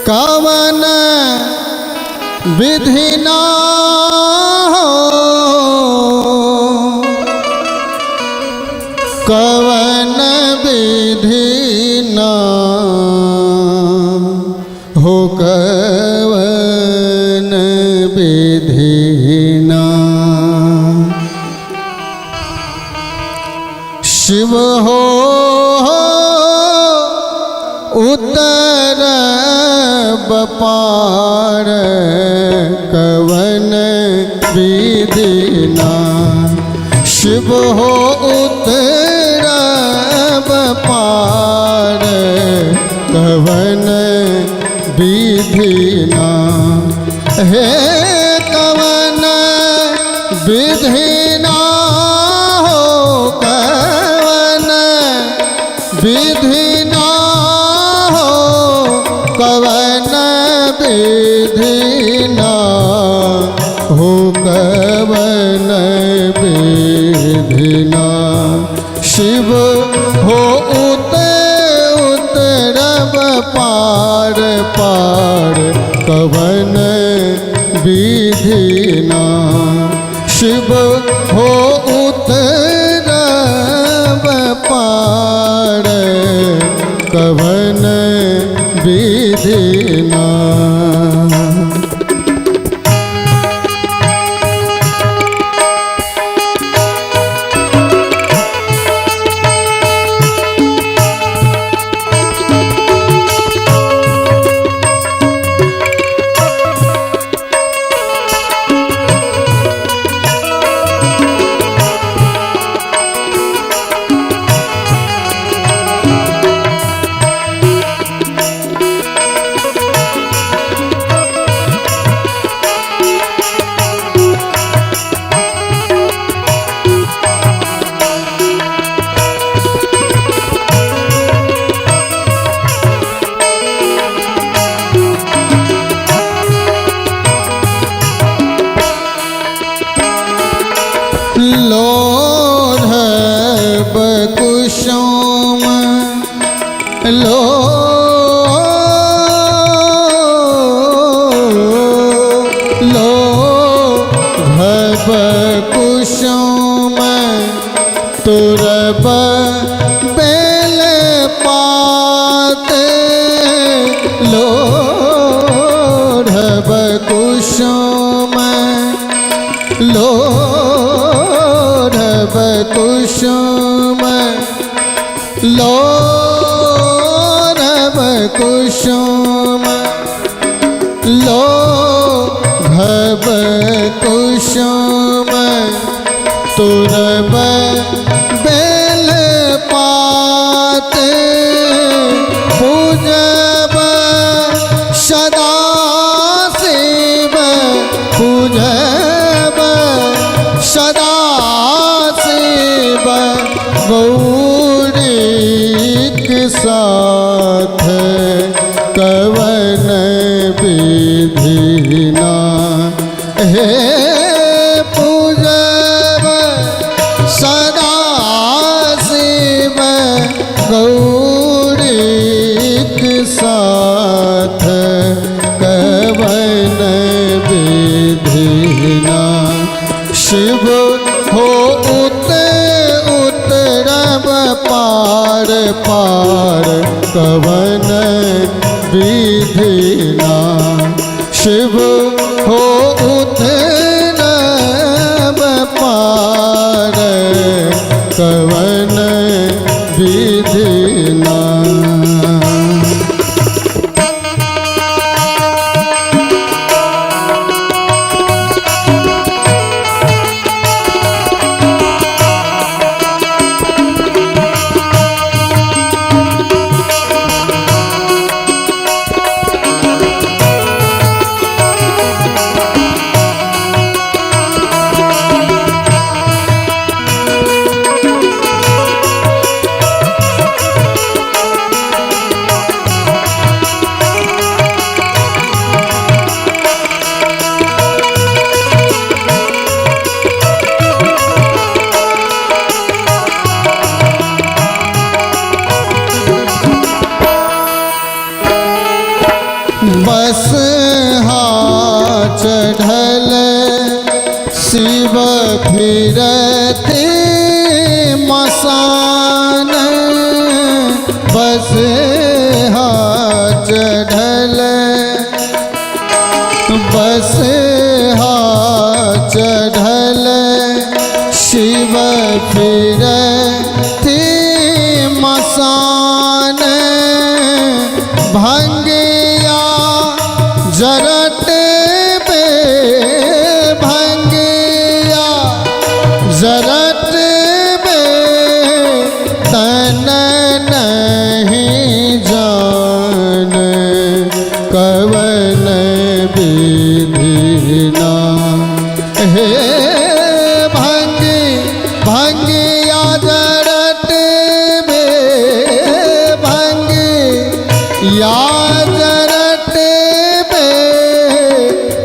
कवन विधि ना हो, कवन विधि ना हो, कवन विधि ना। शिव हो उतर बपार, कवन विधि ना। शिव हो उतर बपार, कवन विधि ना। हे कवन विधि ना हो, कवन विधि ना हो, कवन विधि ना हो, कवन विधि ना। शिव हो उतरब पार पार, कवन विधि ना। शिव हो उतरब पार, कवन विधि ना। लोढ़ब कुसुम लो लोढ़ब कुसुम तुरब बेल पात, लोढ़ब कुसुम लोढ़ब कुसुम लोढ़ब कुसुम लोढ़ब कुसुम तुरब बेल पात, पूजब सदा शिव, पूजब सदा शिव गौरी के साथ, कवन विधि ना। हे पूजब सदा शिव गौरी के साथ, कवन विधि ना। शिव हो उतरब पार पार, कवन विधि ना। शिव हो उतरब पार, कवन विधि ना। बस हा चढ़ल शिव फिरते मसान, बस हा चढ़ल, बस हा चढ़ल शिव फिरते मसान, भंगिया जरत बे, भंगिया जरत बे तन नहीं जान, कवन विधिना। हे भंगी भंगिया जरत बे, भंगिया जरत बे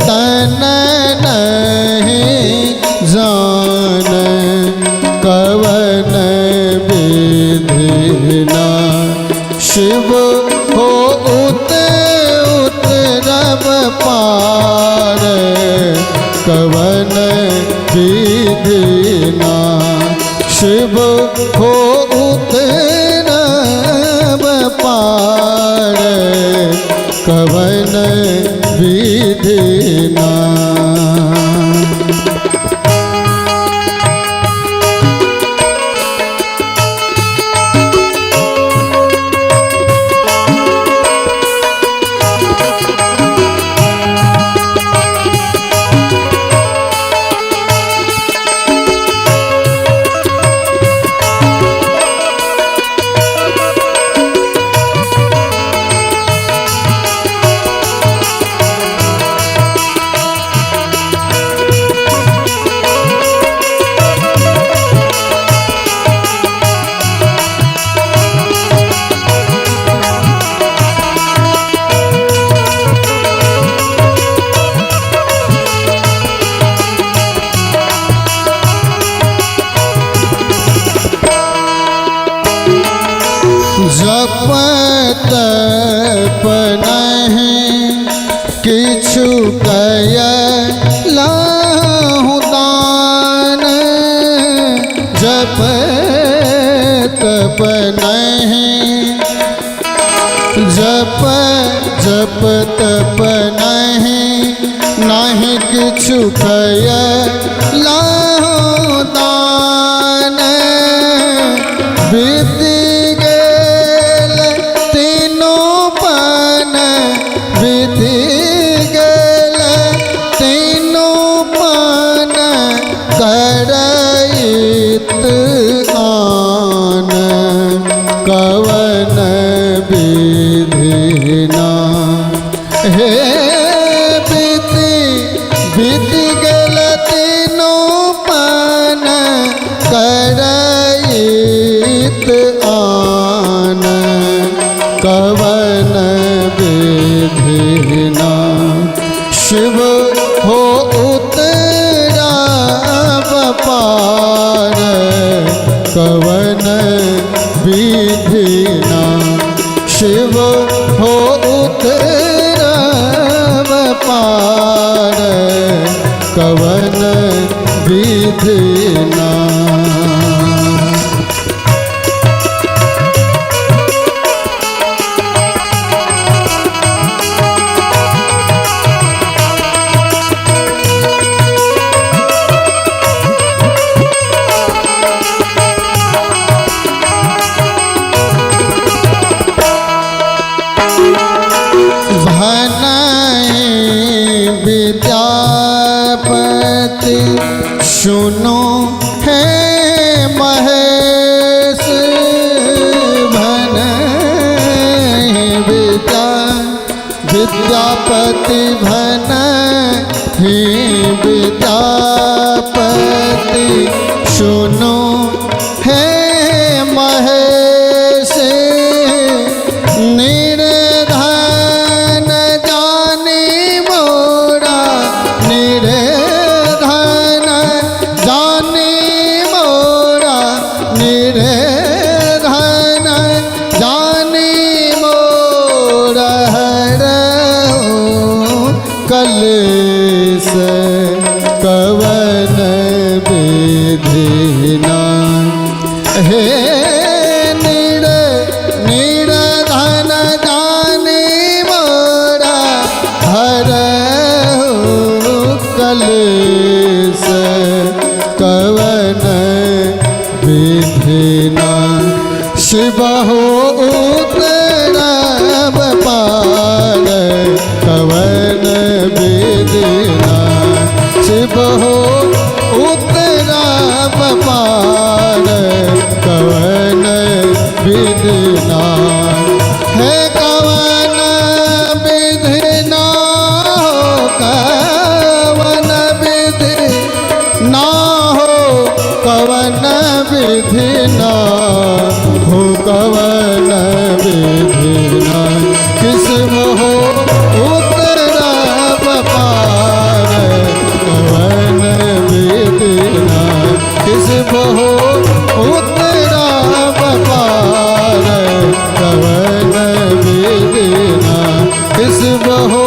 तन नहीं जान, कवन विधिना। शिव हो उत उतरब पार, कवन विधिना। शिव हो उतरब पार, कवन विधिना। जप तप नहीं किछु कयलहुँ दान, जप तप नहीं, जप जप तप नहीं नहीं किछु कयलहुँ दान, बीत गेल तीनों पन, बीत गेल तीनों पन करइत आन, कवन विधिना। हे बीत बीत गेल तीनों पन करइत आन, कवन विधिना। शिव हो उतरब पार, कवन विधिना। शिव हो उतरब पार, कवन विधिना। भनहि विद्यापति सुनो हे महेश, भनहि विद्या विद्यापति भनहि विद्यापति सुनो हे महेश, निर्धन जानी मोरा, निर्धन जानी मोरा, निर्धन जानी मोरा, हर कलेस कवन विधिना। हे नीर नीर धन जाने मोरा हर हो कलेस कवन विधिना। शिव हो उतरब पार कवन विधिना। शिव हो उतरब पार कवन विधिना। हे कवन विधिना हो कवन विधि ना हो कवन विधिना हो कवन विधिना। किस्म हो उतरब पार कवन विधिना। किस्म हो उतरब पार कवन विधिना। किस्म हो